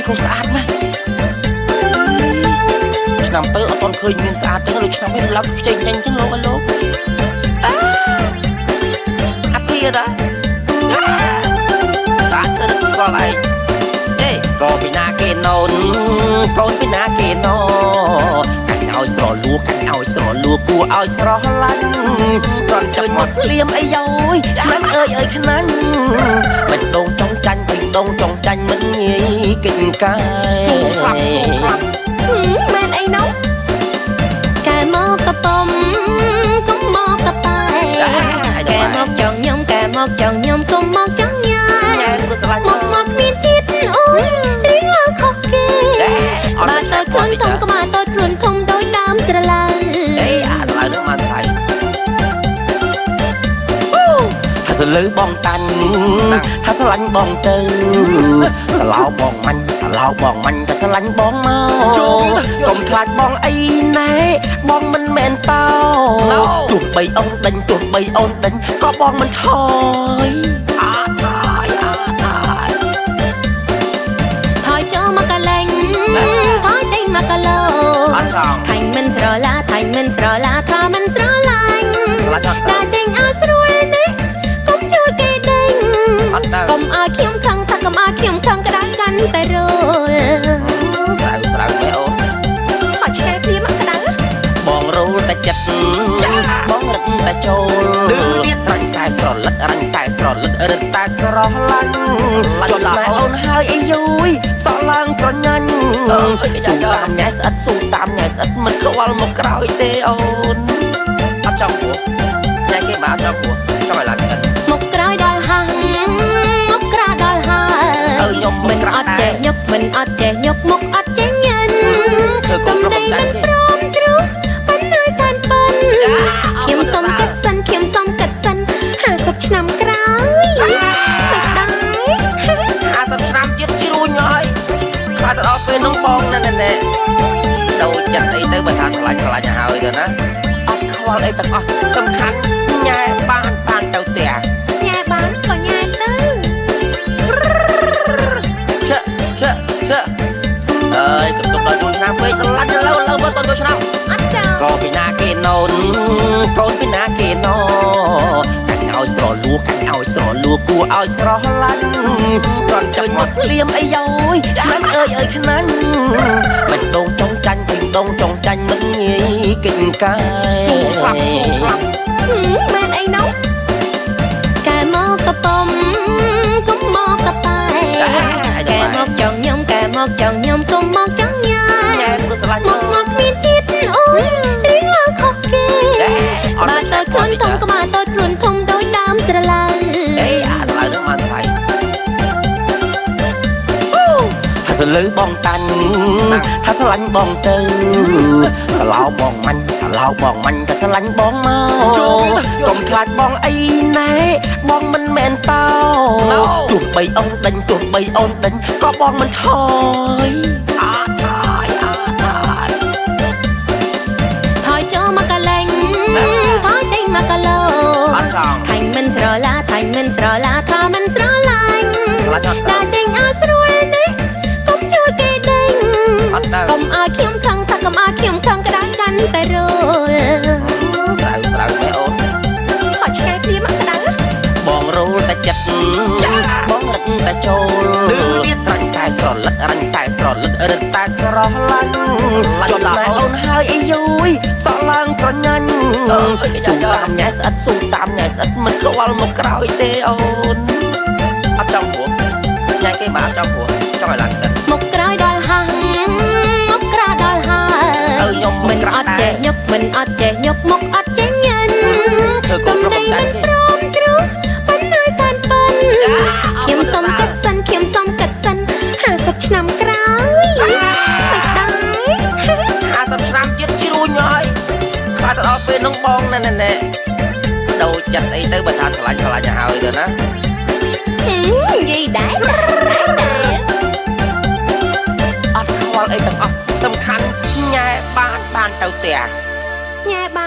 ក៏ស្អាតម៉េះឆ្នាំទៅអត់ទាន់ឃើញមានស្អាតទេដូចឆ្នាំនេះឡើងខ្ចីញញចឹងលោកអើលោកអាអាភីតាស្អាតធ្វើស្គាល់ឯងអេក៏ពីណាគេណូនកូនពីណាគេណូកាញ់ឲ្យស្រលួកាញ់ឲ្យស្រលួគួរឲ្យស្រឡាញ់គ្រាន់ចុចមកភ្លាមអីយោយខ្នាញ់អើយអើយខ្នាញ់បេះដូងចង់ចាញ់បេះដូងចង់ចាញ់មិនងាយកិច្ចការ ស៊ូស្លាប់ស៊ូស្លាប់ មែនអីនោះកែមកកប៉ុំកុំមកកប៉ែកែមកចង់ញ៉ុំកែមកចង់ញ៉ុំកុំមកចង់ញ៉ែ ញ៉ែព្រោះស្រឡាញ់ មកមកគ្មានជាតិអូយរៀងឡើងខុសគេបាទតើខ្លួនធំក្បាលតើខ្លួនធំដោយដើមស្រឡៅ អេអាស្រឡៅនឹងបានថ្លៃថាសលើបងតាញ់ថាស្រឡាញ់បងទៅសឡោបងមាញ់សឡោបងមាញ់ថាស្រឡាញ់បងមកកុំខ្លាចបងអីណែបងមិនមែនតោទោះបីអូនដេញទោះបីអូនដេញក៏បងមិនថយ អត់ថយអត់ថយ ថយចូលមកកលែងថយចេញមកកលោ អត់ចង់ ថាញ់មិនស្រឡាថាញ់មិនស្រឡាថាមិនស្រឡាញ់ដាក់ចេញឲ្យស្រួលនេះកុំជួលគេដេញ អត់ទៅ កុំឲ្យខ្ញុំខឹងថាកុំឲ្យខ្ញុំខឹងក្តៅកាន់តែរល ក្តៅក្តៅមែអូន ខកឆ្កែភ្លាមក្តៅ បងរលតែចិត្តបងរឹកតែចូលទៀតរាញ់តែស្រលឹករាញ់តែស្រលឹករឹកតែស្រឡាញ់ជាប់ស្នេហ៍អូនហើយអីយូយសក់ឡើងក្រញាញ់ស៊ូតាមញ៉ែស្អិតស៊ូតាមញ៉ែស្អិតមិនខ្វល់មកក្រោយទេអូន អត់ចង់ព្រោះញ៉ែគេមកអត់ចង់ព្រោះចង់ឲ្យឡើងចិត្ត មកក្រោយដល់ហាងមកក្រោយដល់ហើយ ខ្ញុំ មិនអត់ចេះញុកមិនអត់ចេះញុកមុខអត់ចេះញ៉ាន់សំដីមិនព្រមជ្រុះប៉ុន្តែសែនប៉ិនខ្ញុំសុំគិតសិនខ្ញុំសុំគិតសិន50ឆ្នាំក្រោយមិនដែរ 50ឆ្នាំទៀតជ្រួញហើយខ្លាចទៅដល់ពេលនោះបងណែណែ ដូរចិត្តអីទៅបើថាស្រឡាញ់ស្រឡាញ់ហើយទៅណា អត់ខ្វល់អីទាំងអស់សំខាន់ញ៉ែបានបានទៅផ្ទះ ញ៉ែបានក៏ញ៉ែទៅ ឆឹឆឹឆឹអើយកុំទុកដល់យូរឆ្នាំពេកស្រឡាញ់ឥឡូវឥឡូវមើលតយូរឆ្នាំ អត់ចោល ក៏ពីណាគេណូនកូនពីណាគេណូកាញ់ឲ្យស្រលួកាញ់ឲ្យស្រលួគួរឲ្យស្រឡាញ់គ្រាន់ចុចមកភ្លាមអីយោយខ្នាញ់អើយអើយខ្នាញ់បេះដូងចង់ចាញ់បេះដូងចង់ចាញ់មិនងាយកិច្ចការ ស៊ូស្លាប់ស៊ូស្លាប់ មែនអីនោះកែមកកប៉ុំកុំមកកប៉ែកែមកចង់ញ៉ុំកែមកចង់ញ៉ុំកុំមកចង់ញ៉ែ ញ៉ែព្រោះស្រឡាញ់ មកមកគ្មានជាតិអូយរៀងឡើងខុសគេបាទតើខ្លួនធំក្បាលតើខ្លួនធំដោយដើមស្រឡៅ អេអាស្រឡៅនឹងបានថ្លៃថាសលើបងតាញ់ថាស្រឡាញ់បងទៅសឡោបងមាញ់សឡោបងមាញ់ថាស្រឡាញ់បងមកកុំខ្លាចបងអីណែបងមិនមែនតោទោះបីអូនដេញទោះបីអូនដេញក៏បងមិនថយ អត់ថយអត់ថយ ថយចូលមកកលែងថយចេញមកកលោ អត់ចង់ ថាញ់មិនស្រឡាថាញ់មិនស្រឡាថាមិនស្រឡាញ់ដាក់ចេញឲ្យស្រួលនេះកុំជួលគេដេញ អត់ទៅ កុំឲ្យខ្ញុំខឹងថាកុំឲ្យខ្ញុំខឹងក្តៅកាន់តែរល ក្តៅក្តៅមែអូន ខកឆ្កែភ្លាមក្តៅ បងរលតែចិត្តបងរឹកតែចូលទៀតរាញ់តែស្រលឹករាញ់តែស្រលឹករឹកតែស្រឡាញ់ជាប់ស្នេហ៍អូនហើយអីយូយសក់ឡើងក្រញាញ់ស៊ូតាមញ៉ែស្អិតស៊ូតាមញ៉ែស្អិតមិនខ្វល់មកក្រោយទេអូន អត់ចង់ព្រោះញ៉ែគេមកអត់ចង់ព្រោះចង់ឲ្យឡើងចិត្ត មកក្រោយដល់ហាងមកក្រោយដល់ហើយ ខ្ញុំ មិនអត់ចេះញុកមិនអត់ចេះញុកមុខអត់ចេះញ៉ាន់សំដីមិនព្រមជ្រុះប៉ុន្តែសែនប៉ិនខ្ញុំសុំគិតសិនខ្ញុំសុំគិតសិន50ឆ្នាំក្រោយមិនដែរ 50ឆ្នាំទៀតជ្រួញហើយខ្លាចទៅដល់ពេលនោះបងណែណែ ដូរចិត្តអីទៅបើថាស្រឡាញ់ស្រឡាញ់ហើយទៅណា និយាយដែរដែរ អត់ខ្វល់អីទាំងអស់សំខាន់ញ៉ែបានបានទៅផ្ទះ ញ៉ែបាន